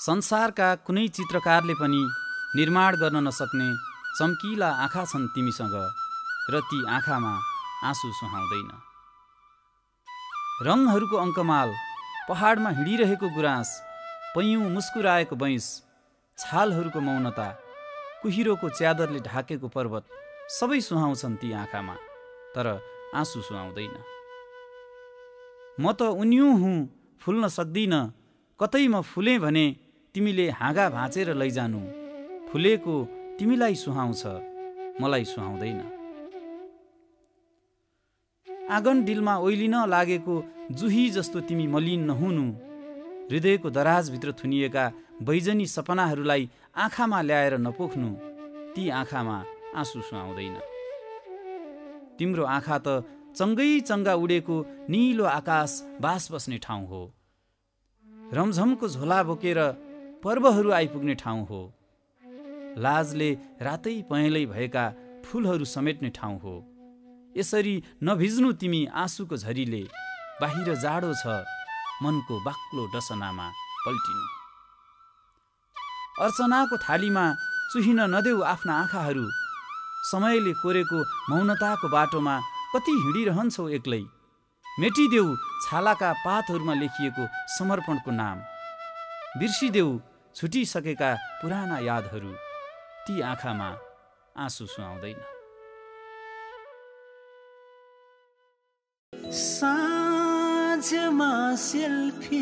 संसारका कुनै चित्रकारले पनि निर्माण गर्न नसक्ने चम्किला आँखा छन् तिमीसँग, र ती आँखामा आँसु सुहाउँदैन। रङहरूको अङ्कमाल, पहाडमा हिँडिरहेको गुराँस, पैयुँ मुस्कुराएको बैंस, छालहरूको मौनता, कुहिरोको च्यादरले ढाकेको पर्वत, सबै सुहाउँछन् ती आँखामा, तर आँसु सुहाउँदैन। म त उन्युँ हुँ, फुल्न सक्दिन, कतै म फुलेँ भने तिमीले हाँगा भाँचेर लैजानु। फुलेको तिमीलाई सुहाउँछ, मलाई सुहाउँदैन। आँगन डिलमा ओइलिन लागेको जुही जस्तो तिमी मलिन नहुनु। हृदयको दराजभित्र थुनिएका बैजनी सपनाहरूलाई आँखामा ल्याएर नपोख्नु। ती आँखामा आँसु सुहाउँदैन। तिम्रो आँखा त चङ्गै चङ्गा उडेको निलो आकाश बास बस्ने ठाउँ हो। रमझमको झोला बोकेर पर्वहरू आइपुग्ने ठाउँ हो। लाजले रातै पहेँलै भएका फुलहरू समेट्ने ठाउँ हो। यसरी नभिज्नु तिमी आँसुको झरीले, बाहिर जाडो छ, मनको बाक्लो डसनामा पल्टिनु। अर्चनाको थालीमा चुहिन नदेऊ आफ्ना आँखाहरू। समयले कोरेको मौनताको बाटोमा कति हिँडिरहन्छौ एक्लै। मेटिदेऊ छालाका पातहरूमा लेखिएको समर्पणको नाम। बिर्सिदेऊ छुटिसकेका पुराना यादहरू। ती आँखामा आँसु सुहाउँदैन। साँझमा सेल्फी